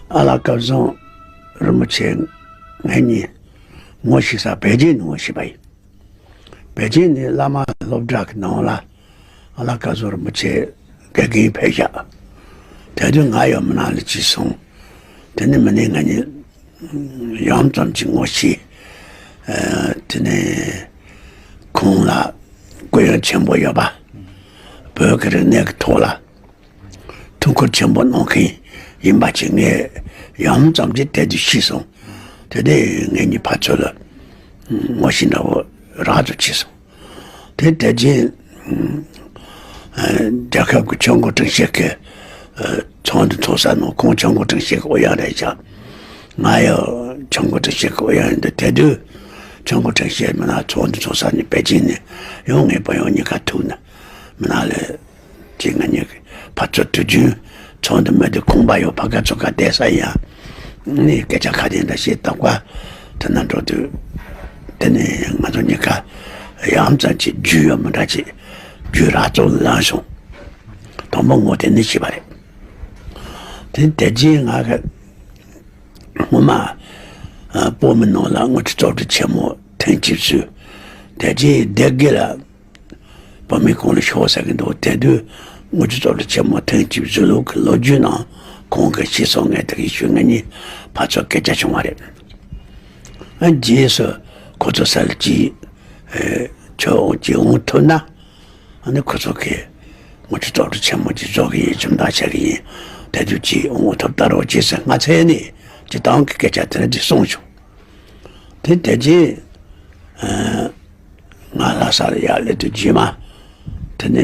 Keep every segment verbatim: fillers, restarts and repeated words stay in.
ཨ་ལགས་སྐལ་བཟང་རིན་པོ་ཆེ་ངེད་གཉིས་ངོ་ཤེས་ས་པེ་ཅིན་ནས་ངོ་ཤེས་པ་ཡིན། པེ་ཅིན་ནས་བླ་མ་སློབ་གྲྭ་གི་ནང་ལ་ཨ་ལགས་སྐལ་བཟང་རིན་པོ་ཆེ་དགེ་རྒན་ཕེབས་ཤག་དེ་དུས་ང་ཡང་མི་ནང་ལ་ཅིག་སོང་། དེ་ནས་མི་ནས་ང་གཉིས་ཡང་ཙམ་གྱི་ངོ་ཤེས། དེ་ནས་ཁོང་ལ་གུ་ཡངས་ཆེན་པོ་ཡོད་པ། བོད་ཀྱི་རིག་གནས་ཀྱི་ཐོག་ལ་ཐུགས་ཁུར་ཆེན་པོ་གནང་མཁན་ཡིན་པ་ཅིག་ངས་ཡང་ཙམ་གྱི་དེ་དུས་ཤེས་སོང་། དེ་ནས་ངེད་གཉིས་ཕར་ཚུར་ལ་ངོ་ཤེས་འདྲ་བོ་རགས་ཙམ་བྱས་སོང་། དེ་དེ་རྗེས་རྒྱལ་ཁབ་ཀྱི་ཆོས་འཁོར་དྲན་ཤེས་ཀྱི་ཚོགས་འདུ་ཚོགས་ས་ནང་ཁོང་ཆོས་འཁོར་དྲན་ཤེས་ཀྱི་ཨུ་ཡོན་རེད་ཀྱང་། ང་ཡང་ཆོས་འཁོར་དྲན་ཤེས་ཀྱི་ཨུ་ཡོན་ཡིན་འདུག་དེ་དུས་ཆོས་འཁོར་དྲན་ཤེས་མི་ནང་ཚོགས་འདུ་ཚོགས་ས་ནས་པེ་ཅིན་ནས་ཡང་ངའི་བུ་ཡང་གཉིས་ཀ་ཐུག་ནས་མི་ནང་ལ། ཅེས་ང་གཉིས་ཀྱིས་ཕར་ཚུར་དུས་རྒྱུན་ཚོགས་འདུ་མི་འདི་ཁང་པ་ཡོད་ཕ་ག་ཚོ་ག་བསྡད་ས་ཡིན་ཡང་ནི་སྐད་ཆ་ཁ་བདེ་འདྲ་བཤད་སྟབས་ཀ་དེ་ན་འགྲོ་དུས་དེ་ནས་ང་ཚོ་གཉིས་ཀ་ཡང་ཙམ་ཅིག་རྒྱུས་ཡོད་མི་འདྲ་ཅིག་རྒྱུས་རགས་ཙམ་ལངས་བྱུང་། དང་པོ་ངོ་དེ་ནི་བྱས་པ་རེད། དེ་དེ་རྗེས་ང་ག་སྔོན་མ་ཨ་བོད་མི་ནང་ལ་དངུལ་ཆུ་ཚོགས་སྒྲིག་ཆེན་མོ་ཐེངས་གཅིག་བཟོས། དེ་རྗེས་སྡེ་དགེ་ལ། བོད་མི་ཁོང་ལ་ཤོག་ཟེར་གི་འདུག་དེ་དུས་དངུལ་ཆུ་ཚོགས་སྒྲིག་ཆེན་མོ་ཐེངས་གཅིག་བཟོས་ལུགས་ཀྱི་ལོ་རྒྱུས་ནང་ཁོང་གིས་ཤེས་སོང་ངས་དེ་གི་ཞུས་ངེད་གཉིས་ཕར་ཚུར་སྐད་ཆ་བྱུང་བ་རེད། ཨ་རྗེས་སུ་ཁོ་ཚོ་ས་ལ་ཅིག་ཨེ་ཁྱོད་འོང་ཅིག་འོང་ཐུབ་ན་ཨ་ནི་ཁོ་ཚོ་གིས་དངུལ་ཆུ་ཚོགས་སྒྲིག་ཆེན་མོ་ཅིག་བཟོ་གི་ཡིན་ཁྱིམ་བདག་བྱེད་གི་ཡིན། དེ་དུས་ཅིག་འོང་ཐུབ་ལྟ་རོགས་བྱེད་ཟེར་སྔ་ཚེ་ནས་སྤྱི་བཏང་གི་སྐད་ཆ་དེ་འདྲ་ཅིག་གསུངས་བྱུང་། དེ་དེ་རྗེས་ང་ལྷ་སར་ཡར་སླེབས་དུས་རྗེས་མ་དེ་ནས་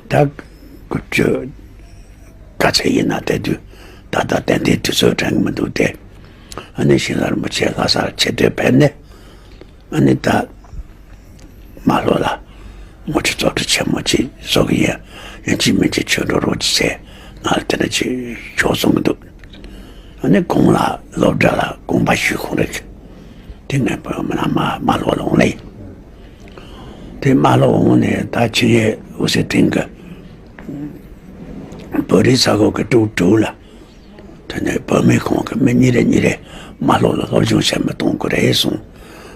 ད་དགུ་བཅུ་ག་ཚད་ཡིན་ན་དེ་དུས་ད་ལྟ་ཏན་ཏན་དུས་ཚོད་དྲན་གི་མི་འདུག་སྟེ། ཨ་ནི་ཤིང་བཟའ་རིན་པོ་ཆེ་ལྷ་སར་ཆེ་བསྟོད་ཕེབས་ནས་ཨ་ནི་ད་མ་ལྷོ་ལ་དངུལ་ཆུ་ཚོགས་སྒྲིག་ཆེན་མོ་ཅིག་བཟོ་གི་ཡིན། ཡིན་གཅིག་མིན་གཅིག་ཁྱོད་འགྲོ་རོགས་གྱིས་ཟེར་ང་ལ་དེ་འདྲ་ཅིག་ཤོག་གསུང་གི་འདུག་ཨ་ནི་ཁོང་ལ་སློབ་གྲྭ་ལ་དགོངས་པ་ཞུས། ཁོང་རེ་གི་དེ་ངས་བོད་མི་ནང་མ་མ་ལྷོ་ལ་འོང་ལེ། དེ་མ་ལྷོ་འོང་ནས་ད་ཆིངས་ཡིག་འོད་ཟེར་སྤྲིན་གི་བོད་རིགས་ས་ཁུལ་གི་ཀྲུའུ་ཀྲུའུ་ལ། དེ་ནས་བོད་མི་ཁོང་གི་མི་གཉིས་རེ་གཉིས་རེ་མ་ལྷོ་ལ་སློབ་སྦྱོང་བྱེད་མི་གཏོང་དགོས་རེད་གསུངས།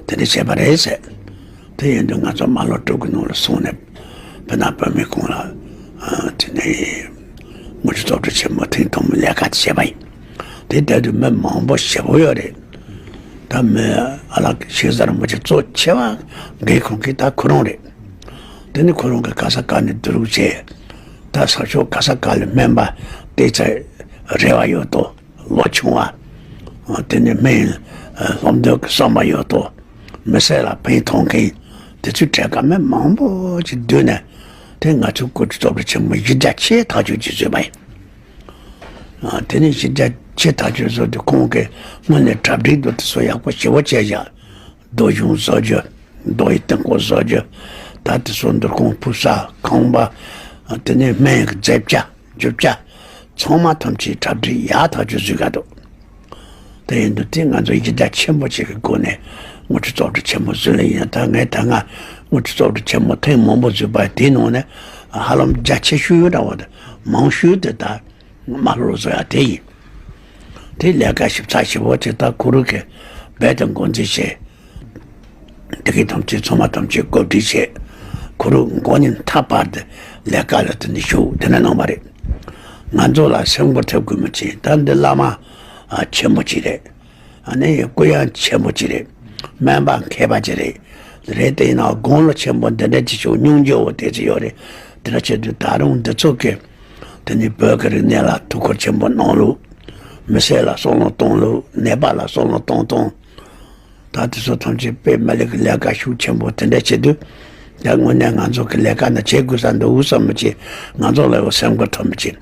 དེ་འདྲ་བྱས་པ་རེད་ཟེར། དེ་ཡིན་དུས་ང་ཚོ་མ་ལྷོ་ཀྲུའུ་གི་ནང་ལ་སོང་ནས་བོད་ནང་བོད་མི་ཁོང་ལ་དེ་ནས་དངུལ་ཆུ་ཚོགས་སྒྲིག་ཆེན་མོ་ཐེངས་དང་པོ་ལས་ཀ་དེ་བྱས་པ་ཡིན། དེ་ལྟར་དུ་མི་མང་པོ་ཞེ་པོ་ཡོད་རེད། ད་མི་ཨ་ལགས་ཤིང་བཟའ་རིན་པོ་ཆེ་གཙོ་ཆེ་བ་འགན་ཁུར་མཁན་ད་ཁོ་རང་རེད། དེ་ནི་ཁོ་རང་གི་ག་ས་ག་ནས་བསྡུ་རུབ་བྱས། ད་ས་ཕྱོགས་ག་ས་ག་ལ་སྨན་པ་ཏོག་ཙམ་རེ་བ་ཡོད་དོ། ལོ་ཆུང་བ། དེ་ནི་སྨན་སློབ་འདོན་གྱི་བསམ་པ་ཡོད་དོ། མི་སེར་ལ་ཕན་ཐོགས་མཁན་དེ་ཚོའི་གྲས་ཀ་མི་མང་པོ་ཅིག་བསྡུས་ནས་དེ་ང་ཚོའི་དངུལ་ཆུ་ཚོགས་སྒྲིག་ཆེན་མོ་གཞི་རྒྱ་ཆེ་ཐག་ཆོད་ཅིག་བཟོས་པ་ཡིན། དེ་ནི་གཞི་རྒྱ་ཆེ་ཐག་ཆོད་བཟོས་དུས་ཁོང་གིས་སྔོན་ནས་གྲ་སྒྲིག་འདུག་དེ་ཚོ་ཡག་པོ་ཞེ་པོ་བྱས་བཞག་རྡོ་གཞུང་བཟོ་རྒྱུ། རྡོ་ཡི་སྟེང་སྐོར་བཟོ་རྒྱུ། ད་དེ་ཚོ་འདུར་ཁུང་ཕུབ་ས་ཁང་པ། དེ་ནས་སྨན་གྱི་རྫས་བཅའ་རྒྱུ་ཆ་ཚང་མ་ཐམས་ཅད་གྲ་སྒྲིག་ཡག་ཐག་ཆོད་བཟོས་ག་འདུག་དེ་ཡིན་དུས་དེ་ང་ཚོ་གཞི་རྒྱ་ཆེན་པོ་ཞིག་གི་སྒོ་ནས་དངུལ་ཆུ་ཚོགས་སྒྲིག་ཆེན་མོ་བཟོས་ལེ་ཡིན། ད་ངས་ད་སྔ་དངུལ་ཆུ་ཚོགས་སྒྲིག་ཆེན་མོ་ཐེངས་མང་པོ་བཟོས་པ་དེའི་ནང་ནས་ཧ་ལམ་རྒྱ་ཆེ་ཤོས་འདྲ་བོ་དང་མང་ཤོས་དེ་ད། མ་ལྷོ་བཟོ་ཡ་དེ་ཡིན། དེ་ལས་ཀ་ཞིབ་ཚགས་ཞིབ་པོ་བྱས། ད་ཁོ་རང་གིས་རྦད་དེ་འགོ་འཛིན་བྱས། དེ་གའི་ཐམས་ཅད་ཚང་མ་ཐམས་ཅད་བཀོད་སྒྲིག་བྱས། ཁོ་རང་མགོ་ནས་མཐའ་བར་དུ་ལས་ཀ་ལ་དེ་ནས་ཞུགས་དེ་ནས་གནང་བ་རེད། ང་ཚོ་ལ་སེམས་ཁུར་ཐེབས་དགོས་མི་ཅི། ད་འདི་བླ་མ་ཆེན་པོ་ཅིག་རེད། ཨ་ནི་གུ་ཡངས་ཆེན་པོ་ཅིག་རེད། སྨན་པ་མཁས་པ་ཅིག་རེད། རེད་དེ་ཡིན་ན་དགུང་ལོ་ཆེན་པོ་འདི་འདྲ་ཅིག་ཞུགས་སྙུང་རྒྱུ་བོ་དེ་ཅིག་ཡོད་རེད། དེ་འདྲ་བྱེད་དུས་ད་རུང་འདི་ཚོ་གིས། དེ་ནི་བོད་ཀྱི་རིག་གནས་ལ་ཐུགས་ཁུར་ཆེན་པོ་གནང་ལུགས། མི་སེར་ལ་བསམ་བློ་གཏོང་ལུགས། ནད་པ་ལ་བསམ་བློ་གཏོང་སྟངས། ད་དེ་ཚོ་ཐམས་ཅད་དཔེ་མི་ལེགས་ཀྱི་ལས་ཀ་ཤུགས་ཆེན་པོ་དེ་འདྲ་བྱེད་དུས། ད་དངོས་གནས་ང་ཚོ་གི་ལས་ཀ་འདི་བྱེད་དགོས་ས་འདུག་བསམ་མི་བྱེད། ང་ཚོ་ལ་ཡང་སེམས་ཁུར་ཐོབ་མི་བྱེད།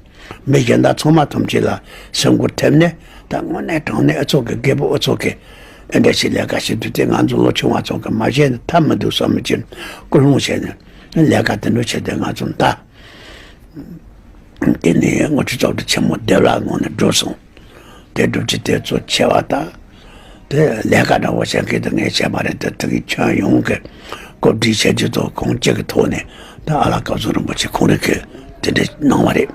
མི་གཞན་དག་ཚང་མ་ཐམས་ཅད་ལ་སེམས་ཁུར་ཐེབས་ནས་ད་དངོས་གནས་དྲང་གནས་ཨུ་ཚོགས་ཀྱི་རྒད་པོ་ཨུ་ཚོགས་ཀྱི་ཨེ་འདྲ་ཞིག་ལས་ཀ་བྱེད་དུས་དེ་ང་ཚོ་ལོ་ཆུང་བ་ཚོ་གི་མ་བྱས་ན་ཐབས་མི་འདུག་བསམ་མི་བྱེད། སྐུལ་སློང་བྱས་ནས་ལས་ཀ་དེ་འདྲ་བྱས་ཏེ་ང་ཚོ་ད། དེ་ནས་དངུལ་ཆུ་ཚོགས་སྒྲིག་ཆེན་མོ་བདེ་བླག་ངང་ནས་འགྲུབ་སོང་། དེ་སྒྲུབ་ཀྱི་དེ་ཚོ་ཆེ་བ་དང་། དེ་ལས་ཀ་འདྲ་བོ་བྱེད་མཁན་དེ་ངས་བྱས་པ་རེད་དེ་དེ་གི་ཁྱོན་ཡོངས་ཀྱི་བཀོད་སྒྲིག་བྱས་རྒྱུ་དང་གང་ཅི་གི་ཐོག་ནས་ད་ཨ་ལགས་སྐལ་བཟང་རིན་པོ་ཆེ་ཁོང་རང་གིས་དེ་འདྲ་གནང་བ་རེད།